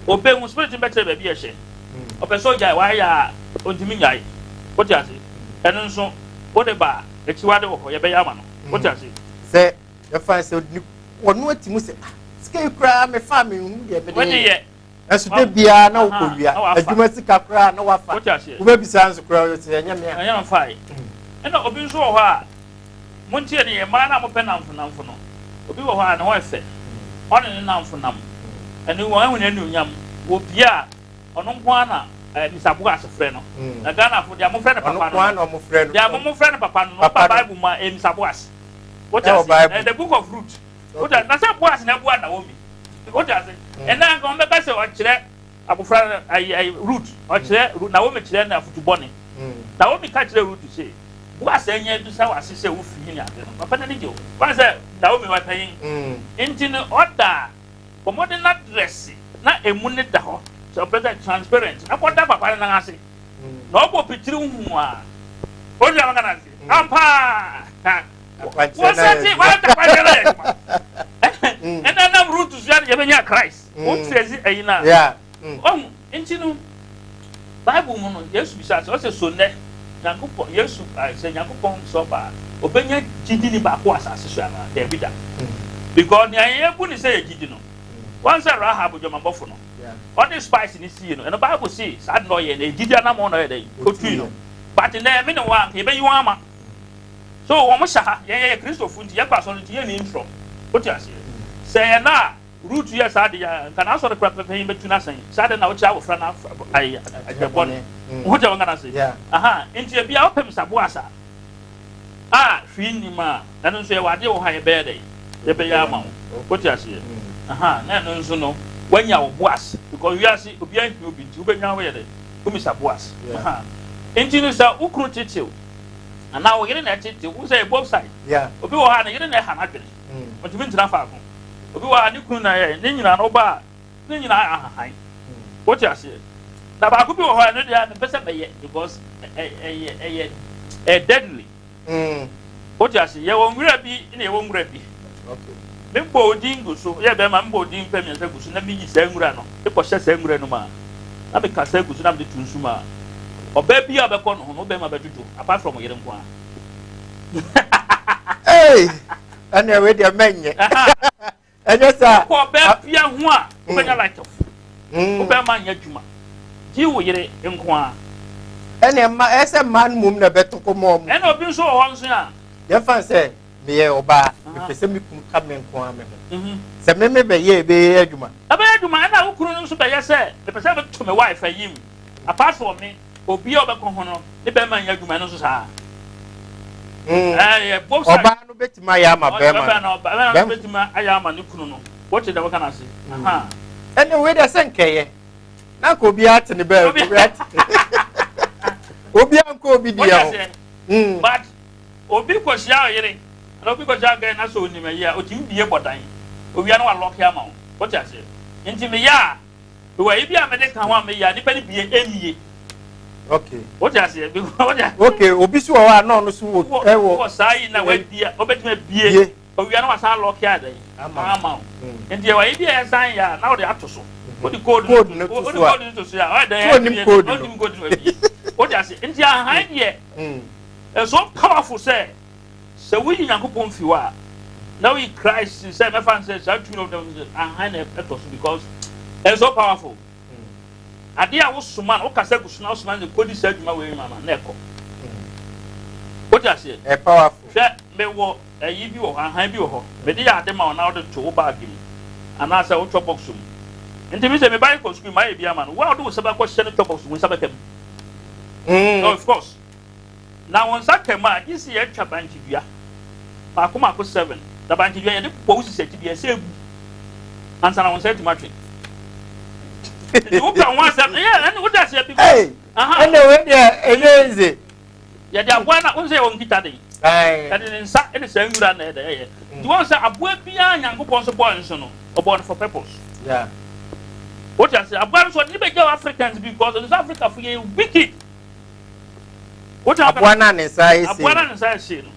Obehu spirit no bɛkyerɛ baabi a ɛhyɛ. Ɔpɛ sɛ ɔgyae, wayɛ a ɔntumi nnyae. Wote ase? Ɛno nso, wode ba a, akyiwade wɔ hɔ, yɛbɛyɛ ama no. Wote ase? Sɛ yɛfa sɛ ɔno ati mu sɛ, ah, sika yi koraa mefa menhu deɛ mede yɛ. Ɛso da biara na wokɔ wia adwuma sika koraa na wafa. Wobɛbisa nso koraa sɛ ɛnyɛ me a. Ɛnyɛ me fae. Ɛna obi nso wɔ hɔ a, montie ne yɛ mmaa no a mopɛ nnamfo nnamfo no. Obi wɔ hɔ a ne ho yɛ fɛ, ɔne ne nnamfo nam. Ɛno wɔn ahu n'anuonyam. Wɔpie a, ɔno nko ara na eh, Mr. Boas frɛ no. Na Ghanafo deɛ mofrɛ no papa no no, deɛ mofrɛ no papa no no, woba Bible mu a, ɛyɛ Mr. Boas. Wote ase? Ɛyɛ the book of Ruth. Wote ase? Na sɛ Boas na abua Naomi. Wote ase? Ɛnna anka wɔn bɛka sɛ ɔkyerɛ abofra no ayi ayi Ruth ɔkyerɛ mm. Naomi kyerɛ no afutu bɔne. Mm. Naomi ka kyerɛ Ruth sɛ Boas anya bisa w'ase sɛ wofi he ne ade no papa n'ani gye wo. Wɔn sɛ Naomi wɔ panyin. Mm. Nti no ɔda a wɔde n'adrɛse na emu ne da hɔ sɛ ɔpɛ sɛ transparent na kɔda papa no nan ase. Na ɔbɔ pitiri hu a ɔdi ama kana ase. Ampa! Wɔsɛte wɔata akwankyerɛ no yɛ adwuma. Ɛna nam Ruth so a yɛbɛnya Christ. Wotrɛsi ayi no a. Ɔhu nti no Bible mu no Yesu bisa sɛ ɔsɛ so nnɛ Nyankopɔn Yesu sɛ Nyankopɔn sɛ ɔba a ɔbɛnya gyidini baako wɔ asase so anaa? Daabi da. Because nea yɛbu ne sɛ yɛ gyidi no wɔn sɛ Rahab dwamabɔfo no ɔde spice ne sie no ɛno Bible se saa de na ɔyɛ no gyidi anamɔ na ɔyɛ dɛ ɔtui no but nnɛ me ne wɔn a nka yɛbɛyi wɔn ama. So wɔn hyɛ ha? Yɛn yɛyɛ Kristofo nti yɛkɔ asɔre nti yɛnni ntorɔ. Wote aseɛ? Sɛ yɛn na Ruth yɛ saa de a, nka n'asɔre kora panyin bɛtu no asɛn. Saa de na wokyerɛ abɔfra no ayi adwene bɔne. Wo te wɔn ka no ase? Aha, nti ebia wopɛ msaboa asa a hwee nnim a, ɛno nso yɛwɔ adeɛ wɔ hɔ a yɛbɛyɛ dɛn? Yɛbɛyɛ ama wo. Wote aseɛ? Aha, na ɛno nso no, woanya wo boas because wiase obiara nhia obi nti wobɛnya woyɛ dɛn? Womisa boas. Aha, nti no sɛ wo kunu tetew anaa wo yere na ɛtete wo sɛ both side obi wɔ hɔ a ne yere na ɛha n'adwene mm. ɔntumi ntena faako obi wɔ hɔ a ne kunu na ɛyɛ ne nyinaa no ɔba a ne nyinaa ahahan mm. wote aseɛ na baako bi wɔ hɔ a ɛno deɛ mepɛ sɛ mɛyɛ because ɛyɛ ɛyɛ ɛyɛ deadly mm. wote aseɛ yɛwɔ nwura bi na yɛwɔ nwura bi mebɔ odin gu so yɛ bɛrima mebɔ odin pɛ mmiɛnsa gu so na meyi saa nwura no mekɔhyɛ saa nwura no mu a na mekasa gu so na mede to nsu mu a ɔbaa bi a ɔbɛkɔ no ho no bɛrima bɛdwodwo apart from yere nko ara. Hey, ɛnna ɛwɛ deɛ mɛnyɛ ɛnyɛ saa. Kɔ ɔbaa bia ho a wobɛnya light off. Wobɛrima nyɛ adwuma gye wo yere nko ara. Ɛnna ɛma ɛsɛ mmaa no mom na ɛbɛto kɔ mɔ ɔmo. Ɛnna obi nso wɔ hɔ nso a. Yɛmfa sɛ meyɛ ɔbaa mepɛ sɛ me kunu ka me nko ara me ho sɛ me me bɛyɛ ɛbɛyɛ adwuma. Ɛbɛyɛ adwuma ɛna wo kunu no nso bɛyɛ sɛ mepɛ sɛ meto me wife ayi mu apart from me obi a ɔbɛkɔ ho no ne bɛrima nyɛ adwuma ɛno nso saa. Ɛyɛ both sides. Ɔbaa no bɛtumi ayɛ ama bɛrima no. Bɛrima no bɛtumi ayɛ ama ne kunu no. Wote dɛ wɔka no ase. Ɛne wei deɛ sɛ nkɛyɛ na nka obiara te ne baabi obiara nkɔ obi deɛ ho. But Obi kɔhyia ɔyere anaa obi kɔhyia gɛɛ na sɛ onim ayi a, otumi bue bɔ dan. Owia no walɔke ama wo. Wote aseɛ? Nti meyɛ a, mewɔ ayi bi a mede ka ho a meyɛ a, nipa no bue, ɛmmue. Okay. Wote aseɛ? Because wote aseɛ. Okay, obi so wɔ hɔ a na ɔno so wɔ Wɔ ɛwɔ. wɔ saa yi na wabie a wobɛtumi abie. Bie. Owia na wasan lock adɛn? Ama wo. Ama wo. Nti ɛwɔ ayi bi a ɛsan yɛ a na wode ato so. Wode code Code no to wode so a. code no to so a ɔyɛ dɛn? So onim code no. Onim code no abie. Wote aseɛ? Nti ahan deɛ ɛyɛ so powerful sɛ sɛ woyi Nyankopɔn fi hɔ a na woyi Christ sɛ mɛfa no sɛ saa tumi na wode ahan na ɛtɔ so because ɛyɛ so powerful. Adeɛ a wosoma no, wokasa gu so na wosoma no sɛ kɔdi saa adwuma wei ma ma na ɛkɔ. Wote aseɛ? Ɛ powerful. Hwɛ, mewɔ ayi bi wɔ hɔ, ahan bi wɔ hɔ. Mede yɛ ade ma wo na wode to wo bag mu anaasɛ wo chop box mu. Nti me sɛ me ba yi kɔ sukuu, mayɛ bi ama no. Wo a wode wo nsa bɛkɔhyɛ ne chop box mu, wo nsa bɛka mu. Of course. Na wo nsa ka mu a, gye sɛ yɛatwa bankye dua mmaako mmaako seven. Na bankye dua yɛde bɔ wo sisi akyi deɛ ɛsɛ egu ansa na wo nsa atumi atwe. Nti wopɛ ho asɛm yɛ ɛne wode aseɛ bi. Hey, ɛnna wei deɛ ɛnyɛ easy. Yɛde aboa na wɔn sɛ yɛwɔ nkita den. Yɛde ne nsa ɛne saa nwura na ɛde ɛyɛ. Nti wɔn sɛ aboa biara Nyankopɔn nso bɔɔ nso no, ɔbɔɔ no for purpose. Yeah. Wote ase aboa no nso ɔde ne bɛgya Africans because nso Africa fo yɛ wicked. Aboa no a ne nsa ayɛ sei. Aboa no a ne nsa ayɛ sei no.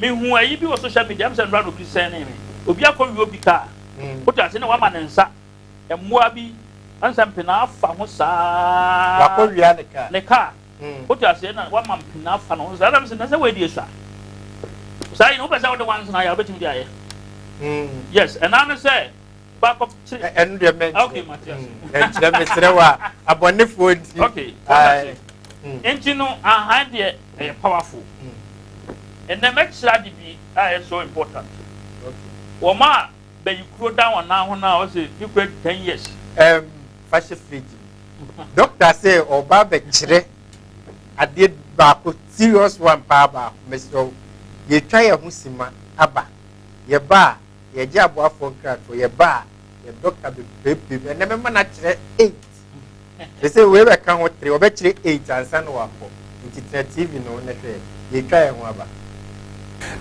Mehu ayi bi wɔ social media, ɛm sɛ nnora na obi sɛn ne me. Obi akɔ wie obi kaa. Wote ase na wama ne nsa. Mmoa bi ɛnsɛ mpena afa ho saa. Wakɔ wia ne kaa. Ne kaa. Wote ase na wama mpena afa ne ho saa. Ɛna mesɛ na sɛ wei deɛ sua. Saa yi no wopɛ sɛ wode wansena ayɛ a wobɛtumi de ayɛ. Yes, ɛna ne sɛ. Baako kyerɛ. Ɛno deɛ mɛnkyerɛ. Okay, Matias. Ɛnkyerɛ mesrɛ wo a abɔnefoɔ nti. Okay, wata Nti no ahan deɛ ɛyɛ powerful. Ɛnɛ mɛkyerɛ ade bi a ɛyɛ so important. Wɔn a bɛyi kuro da wɔn nan ho na ɔsɛ bi kura 10 years. Fa hyɛ fridge mu. Doctor sɛ ɔba bɛkyerɛ adeɛ baako, serious one paa baako. Mesrɛ wo, yɛtwa yɛn ho sima aba, yɛba a yɛgye aboafoɔ nkratoɔ, yɛba a yɛ doctor bebrebe ɛnɛ mɛma no akyerɛ eight te sɛ wei bɛka ho three, ɔbɛkyerɛ eight ansa na wakɔ. Nti tena TV no na hwɛ, yɛtwa yɛn ho aba.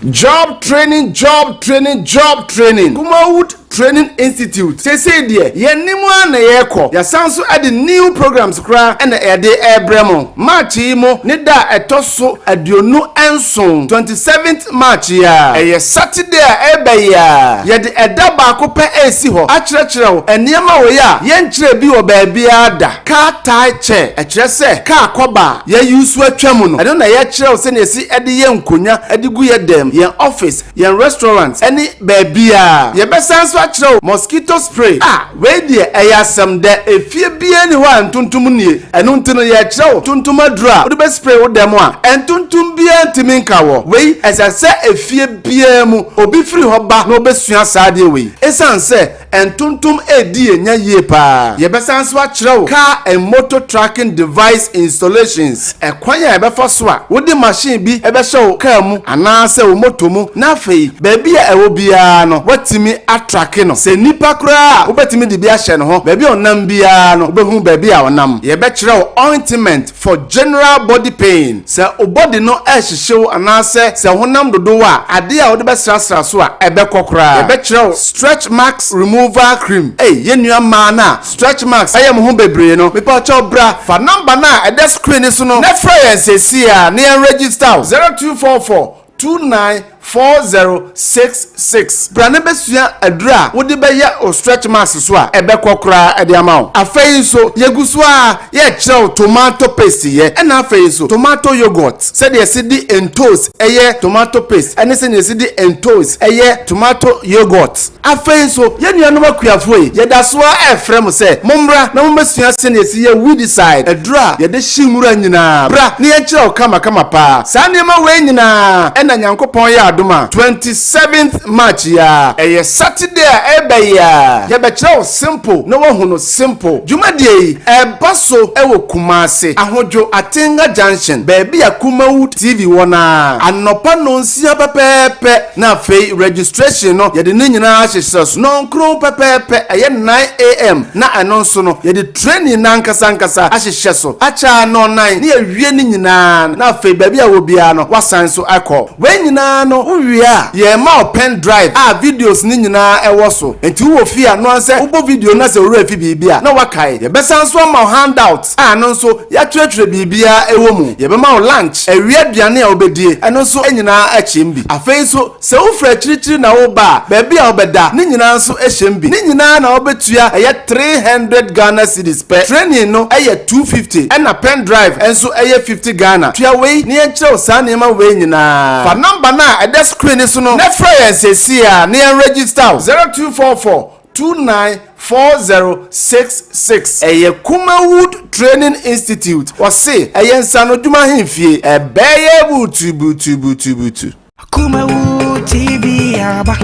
Job training, job training, job training. Kumawood Training Institute seesei deɛ yɛnim a na yɛrekɔ, yɛsan so de new programs koraa ɛna yɛde ɛrebrɛ mo. March yi mu ne da a ɛtɔ so 27, 27th March yi a ɛyɛ Saturday a ɛreba yi a, yɛde ɛda baako pɛ ɛresi hɔ akyerɛkyerɛ wo nneɛma wɔ yi a yɛnkyerɛ bi wɔ baabiara da. Car tie chair, ɛkyerɛ sɛ car kɔba a yɛyi so atwa mu no, ɛno na yɛkyerɛ wo sɛnea yɛsi de yɛ nkonnwa de gu yɛ dɛm, yɛn office, yɛn restaurant ne baabiara. Yɛbɛsan nso akyerɛ wo mosquito spray a wei deɛ ɛyɛ asɛm dɛ, efie biara ni hɔ a ntontom nie, ɛno nti no yɛkyerɛ wo ntontom aduro a wode bɛ spray wo dɛm a ntontom biara ntumi nka wɔ. Wei ɛsɛ sɛ efie biara mu obi firi hɔ ba na ɔbɛsua saa adeɛ wei, ɛsiane sɛ ntontom redi yɛn nya yie paa. Yɛbɛsan nso akyerɛ wo car and motor tracking device installations, ɛkwan a yɛbɛfa so a wode machine bi bɛhyɛ wo car mu anaasɛ wo motor mu na afei baabi a ɛwɔ biara no woatumi atracke no. Sɛ nnipa koraa a wobɛtumi de bi ahyɛ ne ho, baabi a ɔnam biara no wobɛhu baabi a ɔnam. Yɛbɛkyerɛ wo ointment for general body pain, sɛ wo body no rehyehye wo anaasɛ sɛ honam dodow a, adeɛ a wode bɛsrasra so a ɛbɛkɔ koraa. Yɛbɛkyerɛ wo stretch marks removal cream. Ei, yɛn nua mmaa no a stretch marks ɛyɛ mo ho bebree no, mepakyɛw bra, fa number no a ɛda screen no so no na frɛ yɛn seesei ara na yɛn register wo, 0244 294066. Bra na bɛsua aduro a wode bɛyɛ wo stretch marks so a ɛbɛkɔ koraa de ama wo. Afei nso yɛgu so a yɛkyerɛ wo tomato paste yɛ, ɛna afei nso tomato yogurt, sɛdeɛ yɛsi de ntos ɛyɛ tomato paste ɛne sɛdeɛ yɛsi de ntos ɛyɛ tomato yogurt. Afei nso yɛn nuanom akuafoɔ yi, yɛda so ara ɛrefrɛ mo sɛ mommra na mommɛsua sɛdeɛ yɛsi yɛ weedicide, aduro a yɛde hye nwura nyinaa. Bra na yɛnkyerɛ wo kamakama paa. Saa nneɛma wei nyinaa ɛna Nyankopɔn yɛ adom a, 27th March yi ara, ɛyɛ Saturday a ɛreba yi ara, yɛbɛkyerɛ wo simple na woahu no simple. Dwumadie yi ɛreba so wɔ Kumasi, Ahodwo Atenga Junction, baabi a Kumawood TV wɔ no ara, anɔpa nnɔnsia pɛpɛɛpɛ, na afei registration no yɛde ne nyinaa ahyehyɛ so 9 pɛpɛɛpɛ, ɛyɛ 9 a.m., na ɛno nso no yɛde training no ankasa ankasa ahyehyɛ so akyɛ a 4 ne yɛwie ne nyinaa, na afei baabi a wɔ biara no wasan so akɔ. Wei nyinaa no no wowie a, yɛrema wo pen drive a videos no nyinaa wɔ so. Enti wowɔ fie a, noa sɛ wobɔ video no na sɛ wo werɛ fi biribi a, na woakae. Yɛbɛsan nso ama wo handout a ɛno nso yɛatwerɛtwerɛ biribiara wɔ mu. Yɛbɛma wo lunch, awia aduane a wobɛdie, ɛno nso nyinaa kyem bi. Afei nso, sɛ wofiri akyirikyiri na woreba a, baabi a wobɛda, ne nyinaa nso hyem bi. Ne nyinaa na wobɛtua ɛyɛ 300 Ghana cedis pɛ. Training no yɛ 250 ɛna pen drive nso yɛ 50 Ghana. Tua wei na yɛnkyerɛ wo saa nneɛma wei nyinaa. Fa number no a ɛda screen no so no na frɛ yɛn seesei ara na yɛn register wo. 0244 294066. Ɛyɛ Kumawood Training Institute. Wɔse ɛyɛ nsaanodwuma ahemfie. Ɛbɛyɛ butubutubutubutu. Kumawood TV aba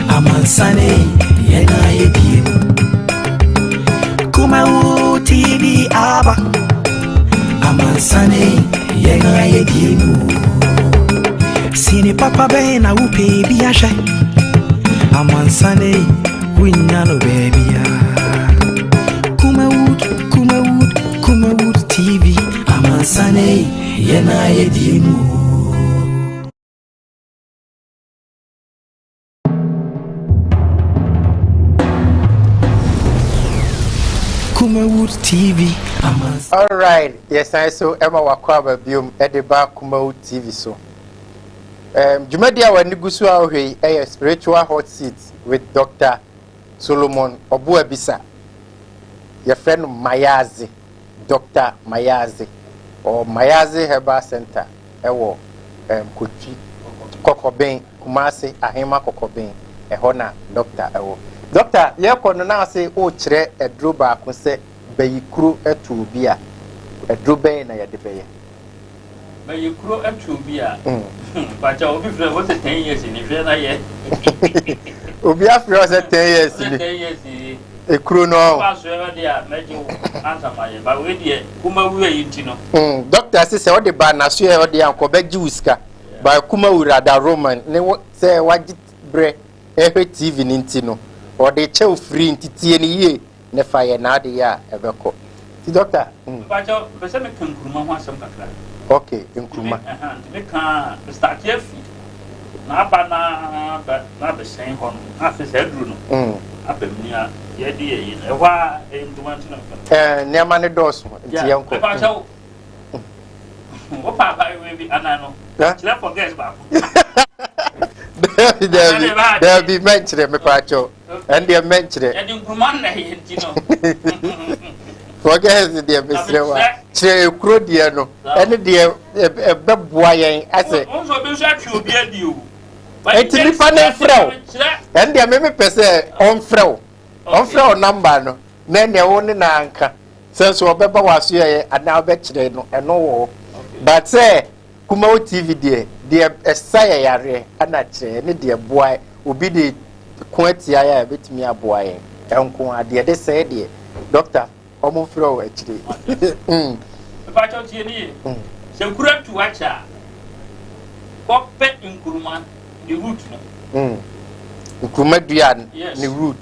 amansane yɛn ayɛ bie Kumawood TV aba amansane yɛn ayɛ bie mu Sini papa bɛn na wopɛ bi ahwɛ amansane wonya no baabia Kumawood Kumawood Kumawood TV amansane yɛn ayɛ die mu. Kumawood TV. Alright, yɛsan so ɛma wakɔ aba biom ɛde ba Kumawood TV so. Um, dwumadi a w'ani gu so a wohwɛ yi ɛyɛ Spiritual Hot Seat with Dr. Solomon Obuabisa. Yɛfrɛ no Mayaze. Dɔkta Mayadze, ɔwɔ Mayadze Herbal Centre wɔ Kotwi, Kɔkɔben, Kumasi, Ahema Kɔkɔben, ɛhɔ na dɔkta wɔ. Dɔkta, yɛkɔ no na ase wokyerɛ aduro baako sɛ bayikuro to obi a, aduro bɛn na yɛde bɛyɛ? Bayikuro to obi a, mpakyɛ obi frɛ wo sɛ 10 years ni hwɛ na yɛ. Obi afrɛ wo sɛ 10 years ni. 10 years ni. Ekuro no ɔn. Ba so ɛbɛ deɛ a mɛgye wo ansa ma yɛ ba wei deɛ kuma wura yi nti no. Mm, doctor se sɛ ɔde ba naso yɛ ɔde ankɔ bɛgye wo sika. Ba kuma wura da Roman ne wo sɛ wagye brɛ ɛhwɛ TV no nti no ɔde kyɛ wo free nti tie no yie ne fa yɛ n'ade yɛ a ɛbɛkɔ. Ti doctor. Mm. Mpakyɛw, mepɛ sɛ meka nkuruma ho asɛm kakra. Ok, nkuruma. Nti meka a, me start afi n'aba na ba na abɛsɛn hɔ no, na afei saa aduru no mm. aba mu nea yɛde yɛ yi no, ɛhɔ a ɛyɛ nkuruma nti na meka. Ɛɛ nneɛma no dɔɔso nti yɛnkɔ. Mepakyɛw, wo paapa ewe bi anan no, kyerɛ for girls baako. Dabi dabi dabi mɛnkyerɛ mepakyɛw. Ɛndeɛ mɛnkyerɛ. Yɛde nkuruma na ɛyɛ nti no. Forget deɛ mesrɛ wa. Kyerɛ ekuro deɛ no. Ɛne deɛ ɛbɛboa yɛn asɛ. Wɔn nso obi nso atwe obi adi o. Eti nipa ne nfrɛ wo. Ɛndeɛ me mepɛ sɛ ɔnfrɛ wo. Ɔnfrɛ wo namba no na ɛnea wo ne na anka. Sɛ nso ɔbɛba w'aso yɛ anaa ɔbɛkyerɛ no ɛno wɔ hɔ. But sɛ Kumawo TV deɛ, deɛ ɛsa yɛ yareɛ ɛna kyerɛ ɛne deɛ ɛboa obi de ko atia yɛ a ɛbɛtumi aboa yɛn ɛnko a deɛ ɛde sɛe deɛ doctor ɔmo mfrɛ wo akyire. Mepakyɛw tie ne ye sɛ kura tu akyɛ a kɔpɛ nkuruma ne root no. Nkuruma dua ne root.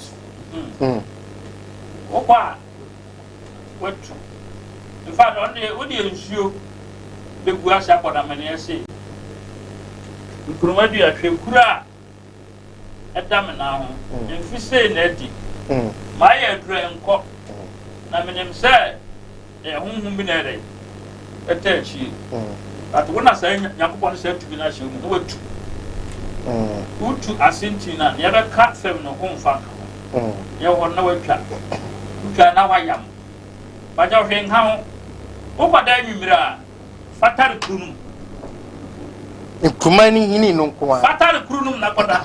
Wokɔ a watu. In fact, ɔno deɛ wode nsuo bɛgu ase abɔ no amaneɛ se nkuruma dua hwɛ kuro a ɛda me nan ho mm. mfe sei na adi mm. mayɛ aduru nkɔ mm. na menim sɛ ɛyɛ honhom bi na ɛdɛ ɛtɛ akyie but wo na saa nyankopɔn no saa tumi no ahyɛ mu na watu wotu ase nti no a nea ɛbɛka fam no womfa nka ho Yɛ hɔ na watwa. Wotwa na wayam. Bagya hwee nka ho. Wokɔda anwummere a, fa tare kuru no mu. Nkruma ne nhini no nko ara. Fa tare kuru no mu na kɔda.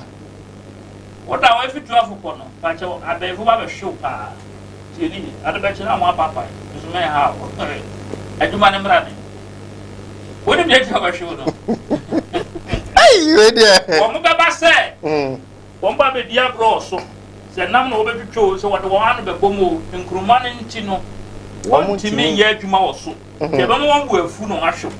Woda hɔ efi 12 kɔ no, pakyɛw abɛɛfo ba bɛhwew paa. Tie ne ye. Ade bɛkye na wɔn apaapae. Nso mɛnha wo. Adwuma no mmra ne. Wonim deɛ nti a wɔbɛhwew no? Ei, wei deɛ. Wɔn bɛba sɛ. Wɔn ba bedi agorɔ wɔ so, sɛ nam na wɔbɛtwitwa oo, sɛ wɔde wɔn ano bɛbɔ mu oo, nkruma no nti no, wɔntumi nyɛ adwuma wɔ so. Nti ɛbɛma wɔn bo afu na wɔahwe wo.